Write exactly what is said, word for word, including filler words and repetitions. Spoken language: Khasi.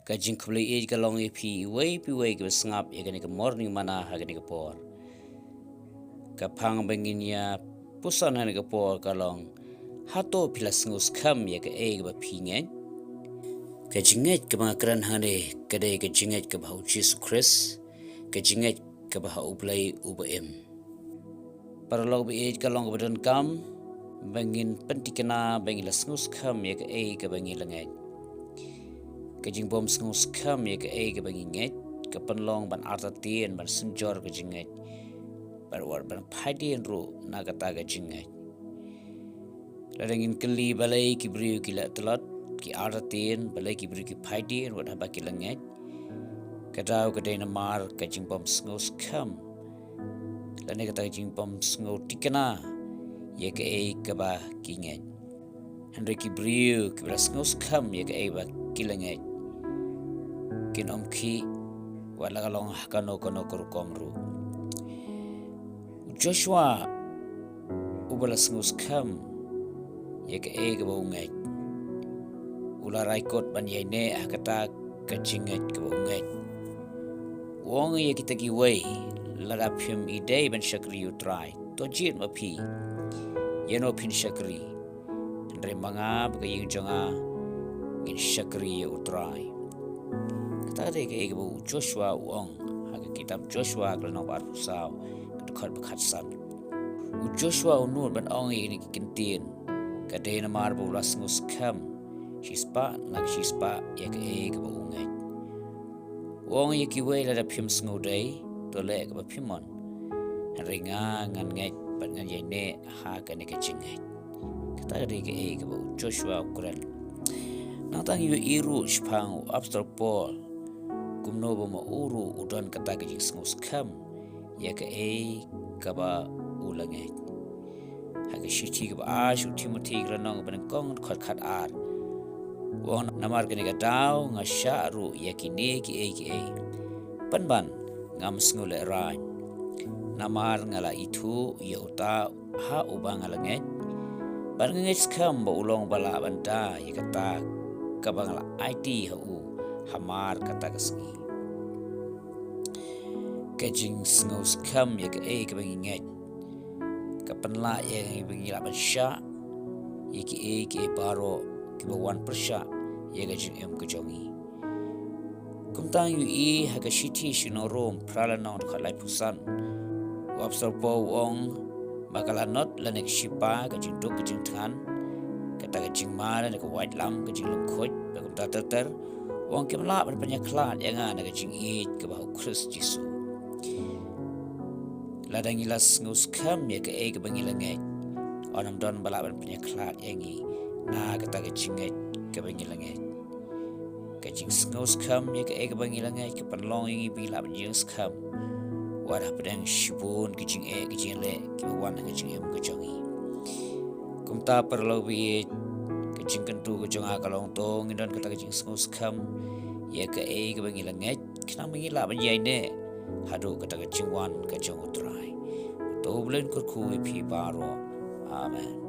Ka jingkhublei ïeit ka long ïa phi iwei pa iwei kiba sngap ïa kane ka Morning Manna ha kane ka por. Ka phang ba ngin ïa puson ha kane ka por ka long: Hato phi la sngewskhem ïa kaei kaba phi ngeit? Ka jingngeit kaba nga kren hangne ka dei ka jingngeit kaba ha U Jisu Khrist, ka jingngeit kaba ha U Blei uba im. Paralok ba ïeit, ka long kaba donkam ba ngin pynthikna ba ngi la sngewskhem ïa kaei kaba ngi la ngeit. Ka jingbym sngewskhem ïa kaei kaba ngi ngeit ka pynlong ban artatien, ban synjor ka jingngeit, bad wat ban phai dien ruh na kata ka jingngeit. Lada ngin kylli balei ki briew ki leh tlot, ki artatien, balei ki briew ki phai dien wat haba ki la ngeit, ka daw ka dei namar ka jingbym sngewskhem lane kata ka jingbym sngewthikna ïa kaei kaba ki ngeit. Hynrei ki briew kiba la sngewskhem ïa kaei ba ki la ngeit kin ym khih wat la ka long ha kano kano ka rukom ruh. U Joshua uba la sngewskhem ïa kaei kaba u ngeit, u la rai kut ban ïaineh ha kata ka jingngeit kaba u ngeit. U ong ïa kita kiwei: Lada phim ïadei ban shakri ïa U Trai, to jied ma phi ïano phin shakri, hynrei ma nga bad ka ïing jong nga ngin shakri ïa U Trai. Kata ka dei kaei kaba u Joshua u ong ha ka kitab Joshua ka lynnong ba arphew saw, ka dkhot ba khatsan. U Joshua u nud ban ong ïa kine ki kyntien, ka dei namar ba u la sngewskhem shispah na shispah ïa kaei kaba u ngeit. U ong ïa kiwei: Lada phim sngewdei, to leh kaba phim mon, hynrei nga ngan ngeit bad ngan ïaineh ha kane ka jingngeit. Kata ka dei kaei kaba u Joshua u kren. Nangta ngi ïohi ruh shaphang u Apostol Paul kumno ba ma u ruh u don kata ka jingsngewskhem ïa kaei kaba u la ngeit. Ha ka shithi kaba ar sha u Timothi ka lynnong ba nyngkong, dkhot khatar, u ong: Namar kane ka daw nga shah ruh ïa kine kiei kiei, pynban ngam sngewlehraiñ, namar nga la ithuh ïa uta ha uba nga la ngeit, bad nga ngeit skhem ba u long ba lah ban da ïa kata kaba nga la aiti ha u hamar kata ka sngi. Ka jingsngewskhem ïa kaei kaba ngi ngeit ka pynlah ïa ngi ba ngi lah ban shah ïa kiei kiei baroh kiba wan pyrshah ïa ka jingim ka jong ngi. Kumta ngi ïohi ha ka shithi sha ki nong Rom phra lynnong, dkhot laiphew san, u Apostol Paul u ong ba ka lanot lane ka shipa, ka jingduk ka jingthngan, kata ka jingma lane ka waitlam, ka jinglyngkhuid, bad kumta ter ter, u ong, kim lah ban pynïakhlad ïa nga na ka jingïeit kaba ha U Khrist Jisu. Lada ngi la sngewskhem ïa kaei kaba ngi la ngeit, ym don ba lah ban pynïakhlad ïa ngi na kata ka jingngeit kaba ngi la ngeit. Ka jingsngewskhem ïa kaei kaba ngi la ngeit ka pynlong ïa ngi ba ngi lah ban ïeng skhem wat hapdeng shibun ki jingeh ki jingleh kiba wan ha ka jingim ka jong ngi. Kumta paralok ba ïeit, ka jingkyntu ka jong nga ka long, to ngin don kata ka jingsngewskhem ïa kaei kaba ngi la ngeit, khnang ba ngi lah ban ïaineh haduh kata ka jingwan ka jong U Trai. To U Blei un kyrkhu ïa phi baroh. Amen.